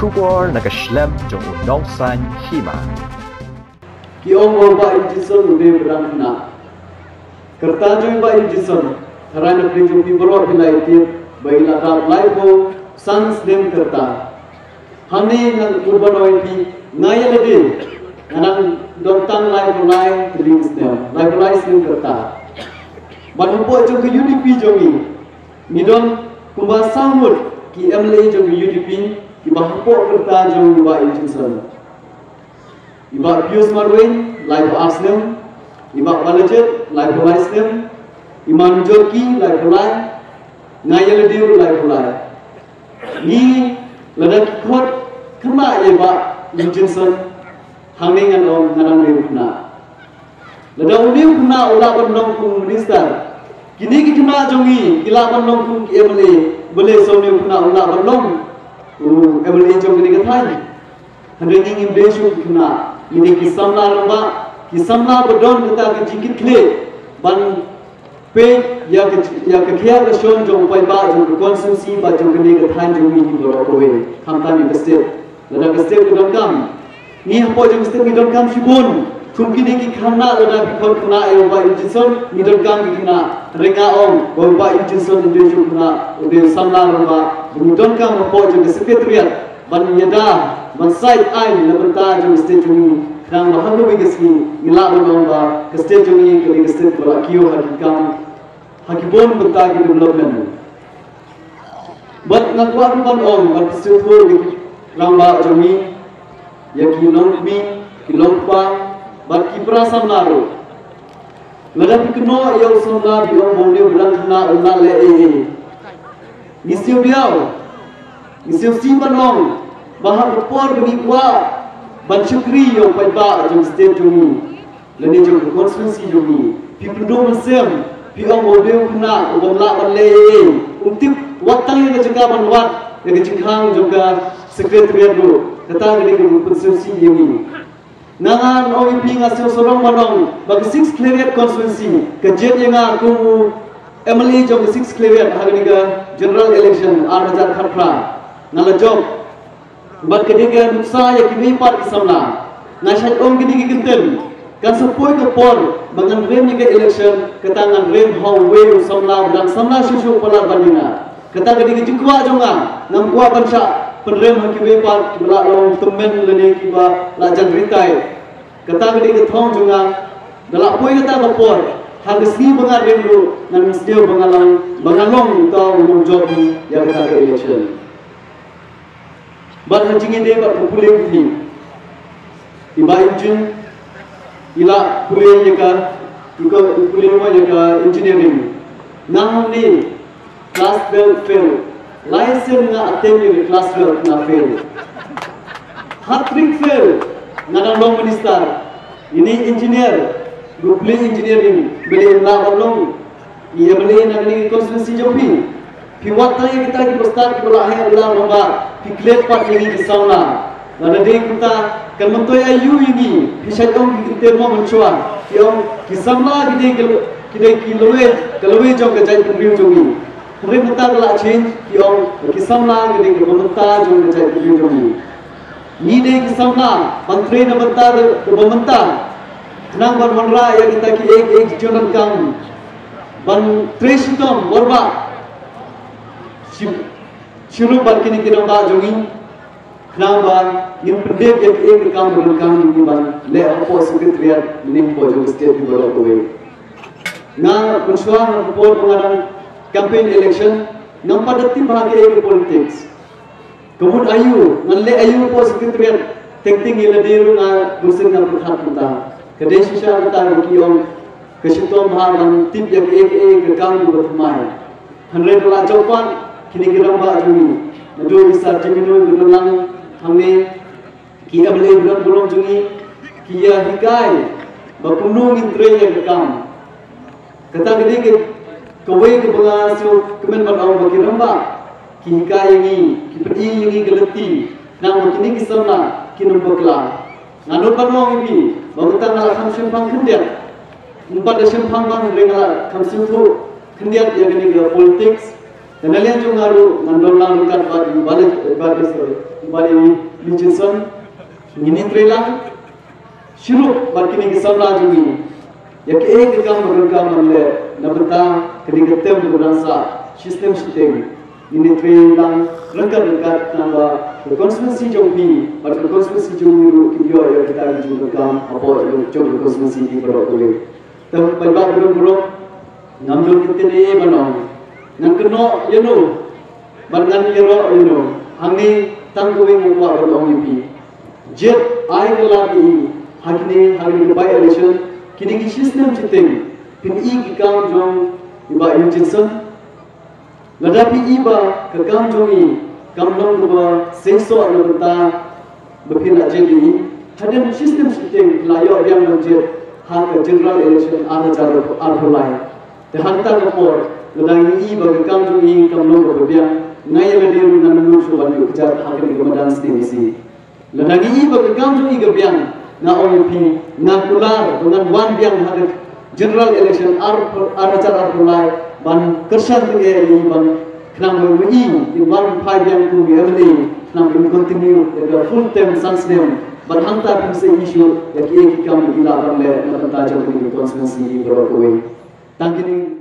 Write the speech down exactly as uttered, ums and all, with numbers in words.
Khubor na ka shlem jong u nongsan hima. Ki ong ba u Bah Eugene Song u dei u briew khynnah. Ka rta jong u Bah Eugene Song, tharai na pdeng jong phi baroh phi la ïohi ba i la dap laiphew san snem ka rta. Hangne ngan pyrkhat ïa phi, nga ïa lade nga dang don tang laiphew lai tylli snem, laiphew lai snem ka rta. Bad hapoh jong ka U D P jong ngi, ngi don kumba saw ngut ki M L A jong ka U D P kiba hapoh ka rta jong u Bah Eugene Song. I Bah Pius Marwein, laiphew ar snem. I Bah Balajied, laiphew lai snem. I Ma Nujorki, laiphew lai. Nga ïa lade ruh laiphew lai. Ngi, lada ki khot khynnah ïa u Bah Eugene Song, hangne ngan ong nga dang dei u khynnah. Lada une u khynnah u lah ban long kum u minister, kine ki khynnah jong ngi ki lah ban long kum ki M L A. Balei sa une u khynnah u lah ban long u M L A jong kane ka thaiñ? Hynrei ngi ngim dei shuh ki khynnah, ngi dei ki samla rangbah, ki samla ba don kata ka jingkitkhlieh ban peit ïa ka, ïa ka khia ka shon jong u paidbah jong ka constituency bad jong kane ka thaiñ jong ngi baroh kawei, khamtam ïa ka state. Lada ka state ka donkam, ngi hapoh jong ka state ngi donkam shibun. Kum kine ki khynnah, lada ki khot khynnah ïa u Bah Eugene Song, ngi donkam ki khynnah. Hynrei nga ong ba u Bah Eugene Song u dei shuh khynnah, u dei samla rangbah, ngi donkam hapoh jong ka secretariat ban ïada, ban sait aiñ na bynta jong ka state jong ngi, khnang ba ha kawei ka sngi ngi lah ban ong ba ka state jong ngi ka dei ka state ba la kiew ha ki kam, ha ki bun bynta ki development. Bad nga kwah ruh ban ong, ban pynsngewthuh ïa ki rangbah jong ngi, ïa ki longkmie, ki longkpa bad ki para samla ruh. Lada phi kynnoh ïa u samla, phi ong ba une u briew khynnah um lah leh ei ei. Ngi sngewdiaw, ngi sngewsih ban ong ba ha ka por ba ngi kwah ban shakri ïa u paidbah jong ka state jong ngi lane jong ka constituency jong ngi, phi pynduh mynsiem, phi ong ba u dei u khynnah u bym lah ban leh ei ei, um tip wat tang ïa ka jaka ban wad, ïa ka jingkhang jong ka secretariat ruh. Kata ka dei kaba pynsngewsih ïa ngi. Nga ngan ong ïa phi, nga sngew sarong ban ong ba ka Six Khliehriat constituency ka jied ïa nga kum u M L A jong ka Six Khliehriat ha kane ka general election ar hajar khatphra. Nga la jop. Bad ka dei ka nuksa ïa kiwei pat ki samla. Nga shait ong kine ki kyntien, kan sa poi ka por ba ngan rem ïa ka election, kata ngan rem ha uwei u samla, u dang samla shuh shuh palat ban ïa nga. Kata ka dei ka jingkwah jong nga, ngam kwah ban shah pynrem ha kiwei pat kiba la long tymmen lane kiba la jan retire. Kata ka dei ka thong jong nga, da la poi kata ka por, ha ka sngi ba nga rem ruh ngan sngew ba nga long, ba nga long uta u nongjop ïa kata ka election. Bad ha jingïadei bad ka pule u phi, i Bah Eugene i la pule ïa ka, i ko, i pule ïa ka engineering. Nga hangne class twelve fail. Lai sien nga attempt ïa ka class twelve nga fail. Hat trick fail. Nga dang long minister. Ine engineer, u pule engineering, balei um lah ban long i M L A na kane ka constituency jong phi? Phi wad tang ïa kita kiba stad, kiba la heh la rangbah, phi klet pat ïa ngi ki samla. Lada dei kumta, kan myntoi aïu ïa ngi? Phi shait ong ki kyntien mo mynshuwa, phi ong ki samla ki dei ki, ki dei ki lawei, ka lawei jong ka jaitbynriew jong ngi. Hynrei mynta ka la change, phi ong ki samla ki dei kiba mynta jong ka jaitbynriew jong ngi. Ngi dei ki samla ban trei na bynta kaba mynta, khnang ban wanrah ïa kita kiei kiei ki jingdonkam, ban trei shitom, wanrah shi, shirup bad kine ki rangbah jong ngi, khnang ba ngin pyndep ïa kiei kiei ki kam ba donkam ïa ngi ban leh hapoh secretariat ne hapoh jong ka state baroh kawei. Nga mynshuwa ha ka por ba nga dang campaign election, ngam pat da tip ha kiei kiei ki politics. Ka mut aïu, ngan leh aïu hapoh secretariat, teng teng ïa lade ruh nga bunsien nga pyrkhat kumta. Ka dei shisha kata ba ki ong ka shitom bha ban tip ïa kiei kiei ka kam kaba thymmai. Hynrei ka la jop pat, kine ki rangbah jong ngi, naduh i Sir Jemino, naduh lang hangne, ki M L A ba don burom jong ngi, ki ïa hikai ba kumno ngin trei ïa ka kam. Kata ka dei ka, kawei kaba nga sngewkmen ban ong ba ki rangbah ki hikai ïa ngi, ki pyni ïa ngi ka lynti, khnang ba kine ki samla kin ym bakla. Nga nud ban ong ïa phi ba mynta nga la kham shemphang khyndiat. Ym pat da shemphang bang, hynrei nga la kham sngewthuh khyndiat ïa kane ka politics. Na liang jong nga ruh ngan don lang ryngkat bad i Bale, bad i, sorry, i Bale Eugene Song. Ngin ïatrei lang shuh bad kine ki samla jong ngi ïa kaei ka kam ba donkam ban leh na bynta kane ka tem ba dang sah shi snem shiteng. Ngin ïatrei lang ryngkat ryngkat, namar ba ka constituency jong phi bad ka constituency jong ngi ruh ki ïoh ïa kita ki jingdonkam hapoh jong ka constituency ki baroh kawei. Te paidbah baroh baroh, ngam don kyntien ei ei ban ong. Ngan kynnoh ïano bad ngan ïaroh ïano, hangne tang kawei nga kwah ban ong ïa phi. Jied ai ka lad ïa i ha kine, ha kine ki by election, kine ki shi snem shiteng, phin i ki kam jong i Bah Eugene Song. Lada phi i ba ka kam jong i kam long kaba seisoh na bynta ba phi la jied ïa i, hadien shi snem shiteng phi la ïoh biang ban jied ha ka general election ar hajar arphew lai. Te hangta ka por lada ngi i ba ka kam jong i kam long kaba biang, nga ïa lade ruh ngan ym shuh ban ïoh kjat ha kane ka madan snem ïa shi. Lada ngi i ba ka kam jong i ka biang, nga ong ïa phi, nga kular ba ngan wan biang ha ka general election ar, ar hajar arphew lai ban kyrshan tyngeh ïa i ban, khnang ba i in wan phai biang kum u M L A, khnang ba in continue ïa ka full term san snem. Bad hangta phin sa i shuh ïa kiei ki kam ba i lah ban leh na bynta jong kane ka constituency baroh kawei. Tang kine